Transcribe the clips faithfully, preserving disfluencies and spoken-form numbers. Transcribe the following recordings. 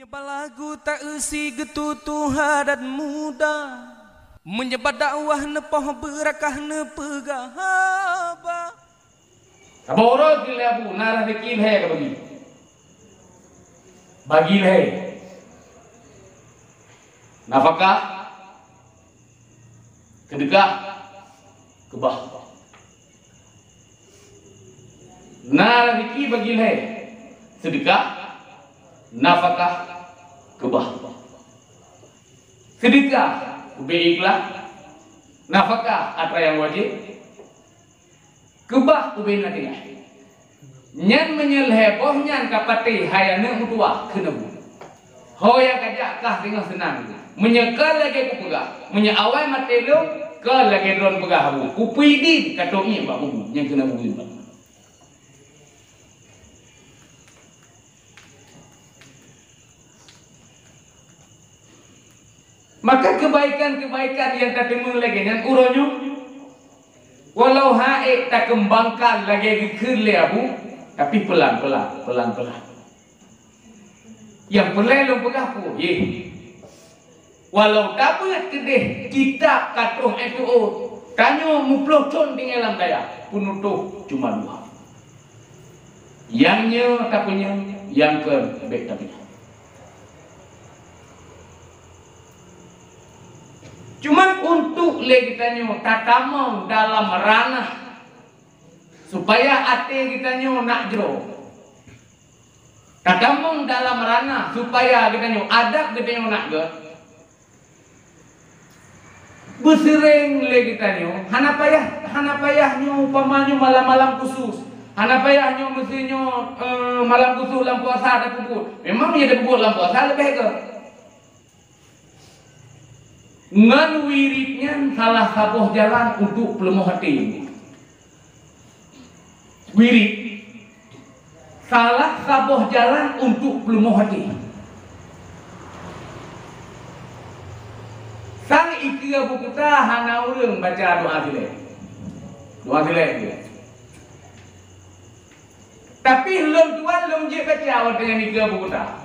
Balagu ta-eusi geututoe adat muda, meunyeubak dakwah neupoh beurakah neupeugah haba. Saboh uroe keu lhèe bu, na raseuki lhèe ka bagi. Bagi lhèe. Nafakah, seudeukah, keubah. Na raseuki bagi lhèe, seudeukah, nafakah, keubah. Seudeukah ubé ikhlas, nafakah atra nyang wajéb, keubah ubé natilah. Nyan meunyoe lhèe boh nyan ka patéh hai aneuk meutuwah keuneuk. Ho nyang ka jak kah teungoh seunang. Meunyoe ka lagèe kupeugah, meunyoe awai maté lôn, ka lagèe droen peugah abu, kupeue idin ka trok iék bak kubu, nyan keuneuk bu. Maka keubaikan-keubaikan nyang tateumé lagèe nyan uroe nyoe, walau han ék takeumbangkan lagèe geukheun lé abu, tapi peulan-peulan, peulan-peulan. Nyang peureulèe lôn peugah peue? Yeh. Walau tabeuet keudeh kitab ka troh ék teuôt, tanyoe muploh thon tinggai lam dayah, peunutôh cuma dua. Nyang nyoe tapeunyang, nyang keu bèk tapeunyang. Cuman untuk lé geutanyoe tatamong dalam ranah supaya até geutanyoe nak jroh. Tatamong dalam ranah supaya geutanyoe adab geutanyoe nak gèt. Beuseuréng lé geutanyoe, hana payah, hana payah nyoe upama nyoe malam-malam khusus. Hana payah nyoe meusti nyoe, eh, malam khusus lam puasa tapeubuet. Memang ya tapeubuet lam puasa leubeh gèt. Ngon wirid nyan salah saboh jalan untuk peuleumoh até. Wirid salah saboh jalan untuk peuleumoh até. Sang ikeue buku ta hana ureueng baca doa silek. Doa silek je. Tapi lôn tuan lôn jeuet baca watèe nyan ikeue buku ta.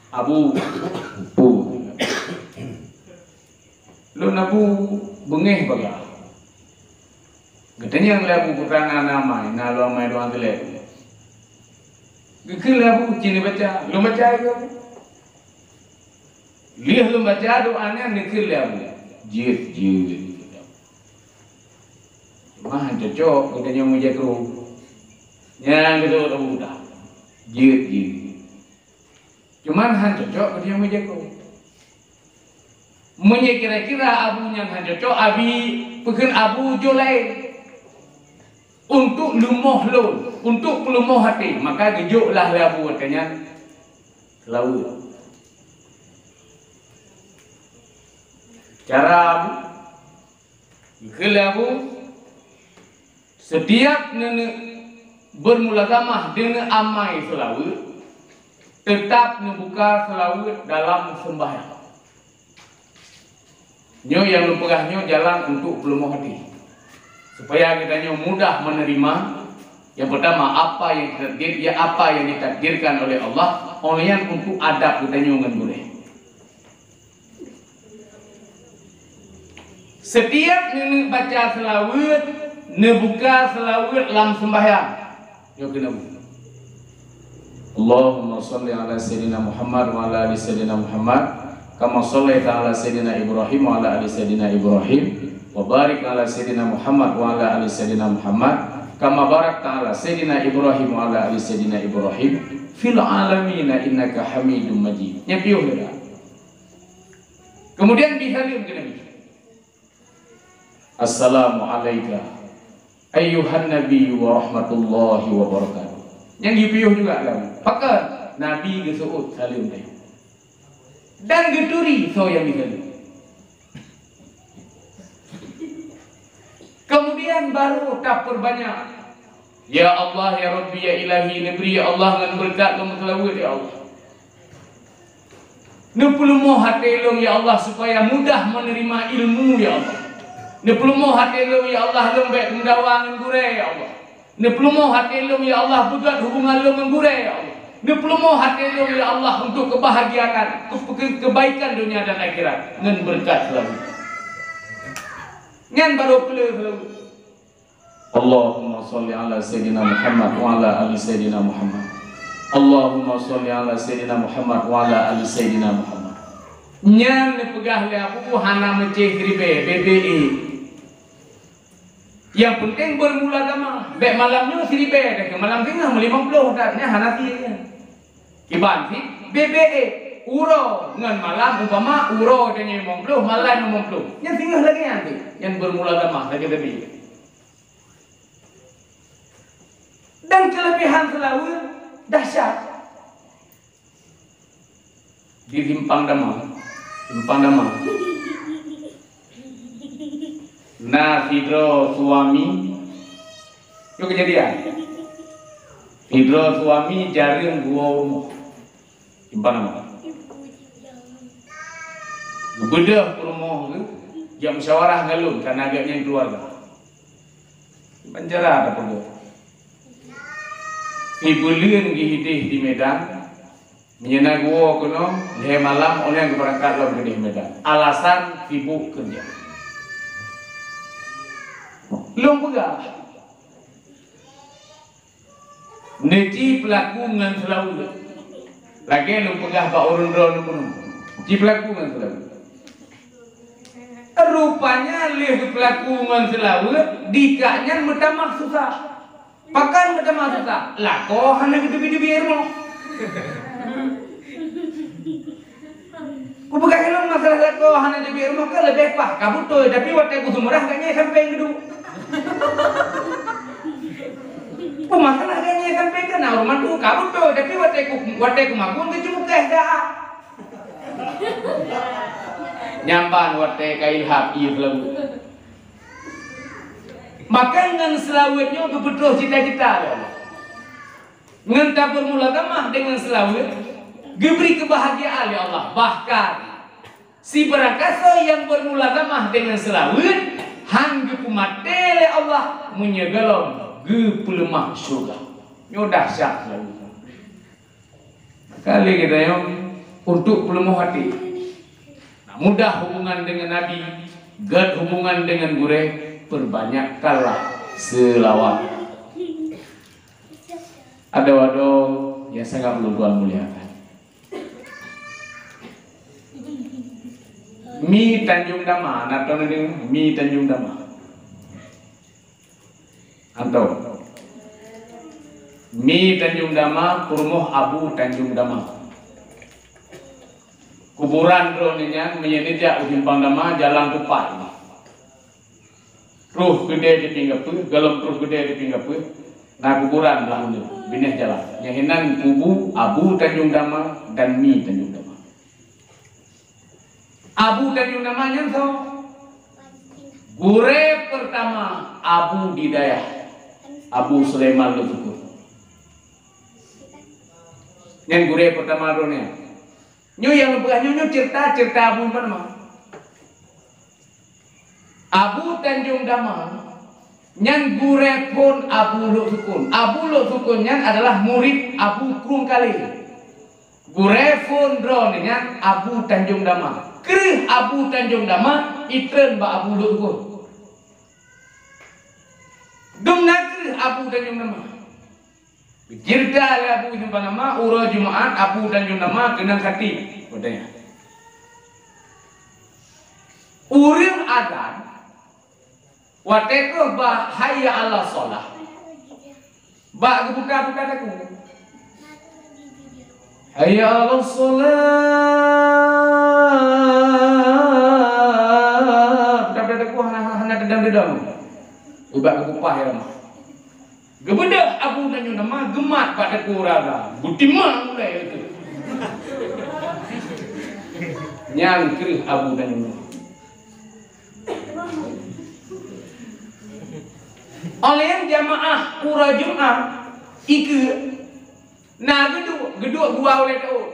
Abu, bu. Lôn abu beungéh bagah. Geutanyong lé abu peue na, na amai, na lôn amai doa teulék. Geukheun lé abu, ci neubaca, lôn baca lé abu. Lheueh lôn baca doa nyan, neukheun lé abu. Jeuet, jeuet. Cuma han cocok geutanyong meujaroe. Nyan geutanyong abu dah. Jeuet, jeuet. Cuman han cocok keu nyang meujaroe. Meunyoe kira-kira abu nyan han cocok, abi peukheun abu jolai untuk leumoh lôn, untuk peuleumoh até, maka geujok lah lé abu watèe nyan seulaweuet. Cara abu, geukheun lé abu, Setiap neuneuk beurmulazamah deungon amai seulaweuet, teutab neubuka seulaweuet dalam seumbahyang. Nyoe nyang lôn peugah nyoe jalan untuk peuleumoh até, supaya geutanyoe mudah meuneurima. Nyang peurtama, apa nyang ditakdir, ya, apa nyang ditakdirkan oleh Allah, óh lheueh nyan untuk adab geutanyoe ngon gurèe. Setiap neuneuk baca seulaweuet, neubuka seulaweuet lam seumbahyang. Nyoe keuneuk. Allahumma shalli ala Sayyidina Muhammad wa ala ali Sayyidina Muhammad, kama shallaita ala Sayyidina Ibrahim wa ala ali Sayyidina Ibrahim, wa barik ala Sayyidina Muhammad wa ala ali Sayyidina Muhammad, kama barakta ala Sayyidina Ibrahim wa ala ali Sayyidina Ibrahim fil alamin innaka Hamidum Majid. Nyan piôh lé dah. Kemudian bri saleuem keu Nabi. Assalamu alaika ayyuhan nabiyyu wa rahmatullahi wa barakatuh. Nyan jipiôh juga kan. Pakon Nabi geuseuôt saleuem tadi. Dan geuturi soe nyang jisaleuem. Kemudian baru tapeubanyak Ya Allah, ya Rabbi, ya Ilahi, neubri, ya Allah, ngon beureukat lôn meuseulaweuet, ya Allah. Neupeuleumoh até lôn, ya Allah, supaya mudah meuneurima ilmu, ya Allah. Neupeuleumoh até lôn, ya Allah, lôn bèk meudawa ngon gurèe, ya Allah. Neupeuleumoh até lôn, ya Allah, beugöt hubungan lôn ngon gurèe, ya Allah. Neupeuleumah até lôn, ya Allah, untuk keubahagiaan, keu-, keu-, kebaikan dunia dan akhirat ngon beureukat seulalu. Nyan barô peuleueh seulalu. Allahumma shalli ala Sayyidina Muhammad wa ala ali Sayyidina Muhammad. Allahumma shalli ala Sayyidina Muhammad wa ala ali Sayyidina Muhammad. Nyan neupeugah lé Abu hana meucéh siribèe, bèk-bèk ék. Nyang peunteng beurmula agama. Bèk malam nyoe siribèe, dah keu malam singoh meulimong ploh, dah nyan hana sie nyan. Kiban cit, bèk-bèk ék, uroe ngon malam, umpama uroe tanyoe limong ploh, malam limong ploh. Nyan singoh lagèe nyan cit, nyan beurmula agama lagèe tadi. Dan keuleubehan seulaweuet dahsyat. Di Simpang Dama, Simpang Dama, na sidroe suami, nyoe keujadian. Sidroe suami jareueng geuwoe u rumoh. Simpang Dama. Geubeudôh peurumoh geuh, jak musyawarah ngon lôn, kana geuh nyan keuluwarga. Ban cara tapeugah. Sibuleuen geuhideh di Medan, meunyoe na geuwoe keunoe, lhèe malam óh lheueh geubeurangkat lom keudeh Medan. Alasan sibuk keureuja. Lôn peugah, neuci peulaku ngon seulaweuet. Lagèe lôn peugah bak ureueng droeneuh bunoe, ci peulaku ngon seulaweuet. Rupanya lheueh geupeulaku ngon seulaweuet, dikak nyan meutamah susah. Pakon meutamah susah? Lakoe hana geuteubiet-teubiet rumoh. Kupeugah lôn masalah lakoe hana teubiet rumoh ka leubeh paih ka beutôi, tapi watèe kuseumurah gobnyan sampéng geuduek. Peue masalah gobnyan sampéng ka na ureueng mandum ka beutôi, tapi watèe ku, watèe kumakun geucukèh dah. Nyan ban watèe ka ilham ié lom. Maka ngon seulaweuet nyoe geupeutroh cita-cita lé Allah. Ngon tabeurmula agama deungon seulaweuet, geubri keubahagiaan lé Allah. Bahkan, sibarang kasoe nyang beurmula agama deungon seulaweuet, han geupeumaté lé Allah meunyoe gohlom geupeuleumah syeuruga. Nyoe dahsyat seulaweuet. Kali geutanyoe untuk peuleumoh até. Nah, mudah hubungan dengan Nabi, gèt hubungan dengan gurèe, perbanyakkanlah selawat. Adoe-adoe nyang sangat ulôn tuan muliakan. Mi Tanjung Dama, na teudeungoe Mi Tanjung Dama? Antom. Mi Tanjung Dama, peurumoh Abu Tanjung Dama. Kuburan droeneuh nyan meunyoe neujak u Simpang Dama, jalan tupat. Troh keudè di pinggè peuet, gohlom troh keudè di pinggè peuet, na kuburan blah uneuen, binéh jalan. Nyan hinan kubu Abu Tanjung Dama dan Mi Tanjung Dama. Abu Tanjung Dama nyan soe? Gurèe peurtama Abu di dayah, Abu Sulaiman Lhoksukon. Nyan gurèe peurtama droeneuh. Nyoe nyang lôn peugah nyoe, nyoe ceurita, ceurita Abu Tanjung Dama. Abu Tanjung Dama nyan gurèe phôn Abu Lhoksukon. Abu Lhoksukon nyan adalah murit Abu Krueng Kalé. Gurèe phôn droeneuh nyan Abu Tanjung Dama. Kreueh Abu Tanjung Dama itreun bak Abu Lhoksukon. Dum na kreueh Abu Tanjung Dama. Geuceurita lé Abu Tanjung Dama, uroe Jumat Abu Tanjung Dama keunong khatib. Watèe nyan, ureueng azan, watèe troh bak hayya 'alas shalah, bak geuputa-puta takue. Hayya 'alas shalah. Puta-puta takue hana, hana teudong-teudong. Ubak geupeupaih ya Allah. Geubeudôh Abu Tanjung Dama geumat bak takue ureueng azan. Beutimang ulèe itu. Nyan kreueh Abu Tanjung Dama. Óh lheueh jamaah uroe Jumat ikeue na geuduek, geuduek gua ulèe teuôt.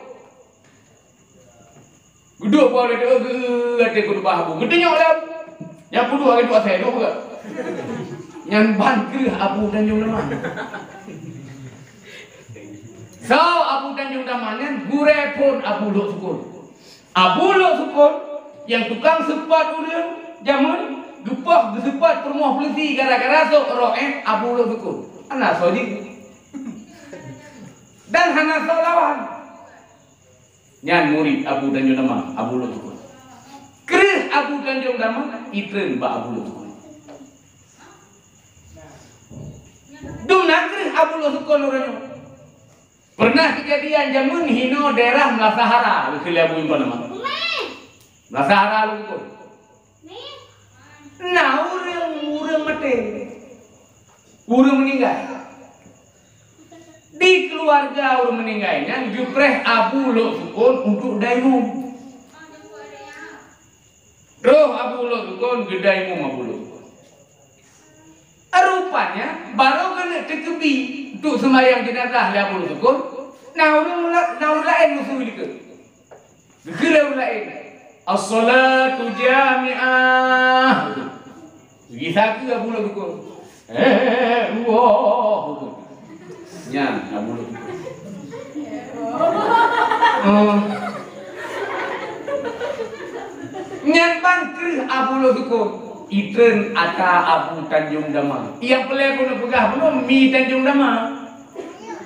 Geuduek bak ulèe teuôt, geu-, até khutbah Abu. Geutunyok lé Abu. Nyang peuduek lagèe duek asèe, duek peugah. Nyan ban kreueh Abu Tanjung Dama. Soe Abu Tanjong Dama nyan? Gurée phon Abu Lhok Sukon. Abu Lhok Sukon nyang tukang seupôt ureuëng jameun, geupoh geuseupôt peurumoh peuleusi gara-gara sôk roh éh Abu Lhok Sukon. Hana soe jih. Dan hana soe lawan. Nyan murit Abu Tanjong Dama, Abu Lhok Sukon. Kreueh Abu Tanjong Dama itreun bak Abu Lhok Sukon. Dumna kreueh Abu Lhok Sukon uroe nyoe. Pernah keujadian jameun hinoe daerah Melasahara, geukheun lé Abu Lhok Sukon Dama. Melasahara Lhok Sukon. Na ureuëng, ureuëng maté. Ureuëng meuninggai. Di keuluwarga ureuëng meuninggai nyan geupreh Abu Lhok Sukon untuk daimum. Roh Abu Lhok Sukon geudaimum Abu Lhok Sukon. Rupanya, barô keuneuk teukeubi untuk seumayang jeunazah lé Abu Lhok Sukon, na ureuëng la-, na ureuëng laén meusui likot. Geukheun lé ureuëng laén, "As-salatu jami'ah." Gisa keu Abu Lhok Sukon. Eh, Allah. Nyan Abu Lhok Sukon. Oh. Nyan ban kreueh Abu Lhok Sukon. Itreun ata Abu Tanjong Dama. Nyang peureulée keuneuk peugah bunoe mi Tanjong Dama.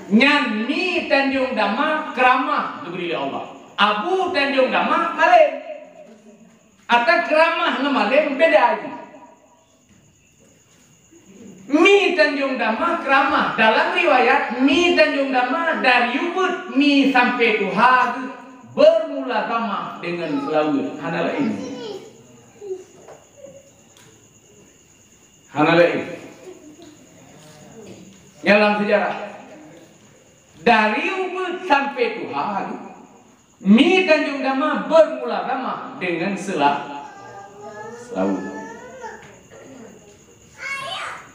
Nyan mi Tanjong Dama keuramah geubri lé Allah. Abu Tanjong Dama malém. Ata keuramah ngon malém beda jih. Mi Tanjong Dama keuramah. Dalam riwayat, mi Tanjong Dama dari ubit mi sampai tuha geuh bermulazamah dengan seulaweuet. Hana laén. Hana laén. Nyan lam seujarah. Dari ubit sampai tuha geuh, mi Tanjong Dama bermulazamah dengan sela-, seulaweuet.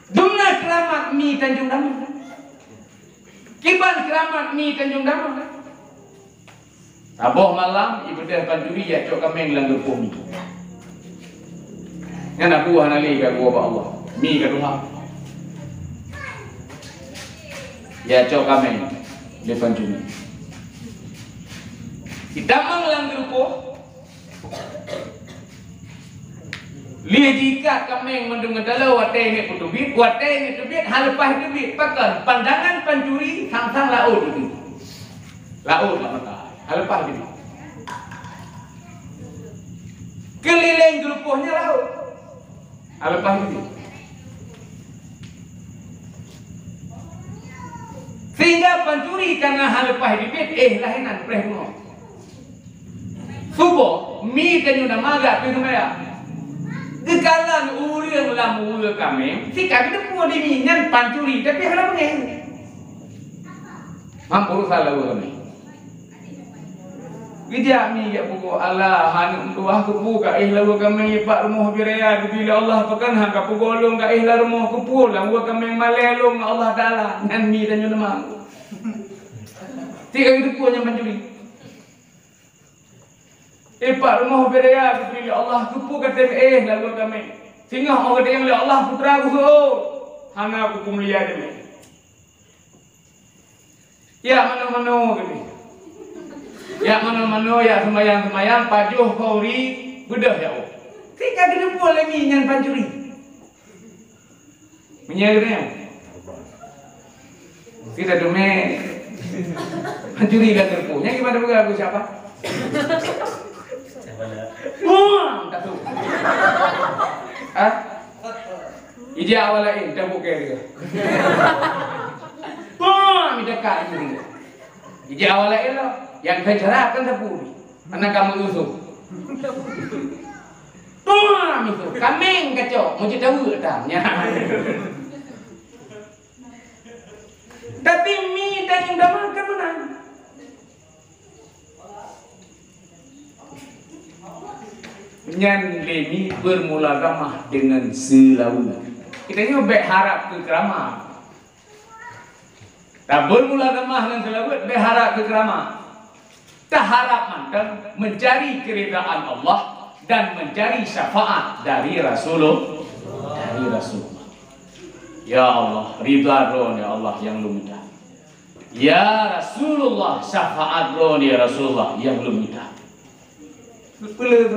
Dumna keuramat mi Tanjong Dama. Kiban keuramat mi Tanjong Dama. Saboh malam, ibeudôh pancuri jak cok kaméng lam geupoh mi. Nyan Abu hana lé ka geuwoe bak Allah. Mi ka tuha. Jak cok kaméng lé pancuri. Itamong lam geupoh. Lheueh jiikat kaméng mandum ngon taloe, watée ngieng peuteubiet, watée ngieng teubiet, hana leupah teubiet. Pakon? Pandangan pancuri sang-sang laôt itu. Laôt bak mata. Hana leupah teubiet. Keulileng geurupoh nyan laôt. Hana leupah teubiet. Sehingga pancuri kana hana leupah teubiet, éh, laén nan preh bunoe. Suboh, mi Tanjong Dama geujak pi seumayang. Geukalon ureuëng lam uwe kaméng, sika geuteupeue di mi nyan pancuri, tapi hana beungéh. Mampuru salah uwe kaméng. Geujak mi jak pukon, "Alah, aneuk meutuah, keupeue ka éh lam uwe kaméng, ipak rumoh biraya geubri lé Allah, pakon han ka peugoe lôn ka éh lam rumoh, keupeue lam uwe kaméng malée lôn ngon Allah Taala." Nyan mi Tanjong Dama. Sika geuteupeue nyan pancuri. Ipak rumoh biraya geubri lé Allah, keupeue ka tém éh lam uwe kaméng. Singoh 'oh geutanyong lé Allah, "Putra keusoe?" "Hana, Teungku Mulia," tém éh. "Jak manoe-manoe," geutanyong. "Jak manoe-manoe, jak seumayang-seumayang, pajoh khauri, beudôh jak woe." Sika geuteupeue lé mi nyan pancuri. Meunyoe geutanyoe, kita dumé pancuri lam geurupoh. Nyan gimana peugah Abu siapa? Wah, tak tahu. Ah? Ijak awak laén, tak buka dia. Wah, minta kat ini. Ijak awak laén lah. Yang bicara kan tak boleh. Aneuk kamoe Yusuf. Tuha Yusuf, kaméng kacok, meucit taweuk tan. Nya. Tapi mi Tanjong Dama kan meunang. Nyan lé mi bermulazamah dengan seulaweuet. Kita nyoe bék harab keu keuramat. Tabeurmulazamah ngon seulaweuet bék harab keu keuramat. Taharab mantong mencari keridaan Allah dan mencari syafaat dari Rasulullah, dari Rasulullah. Ya Allah, ridha droe ya Allah nyang lôn minta. "Ya Rasulullah, syafaat droeneuh ya Rasulullah nyang lôn mita." Peuleueh,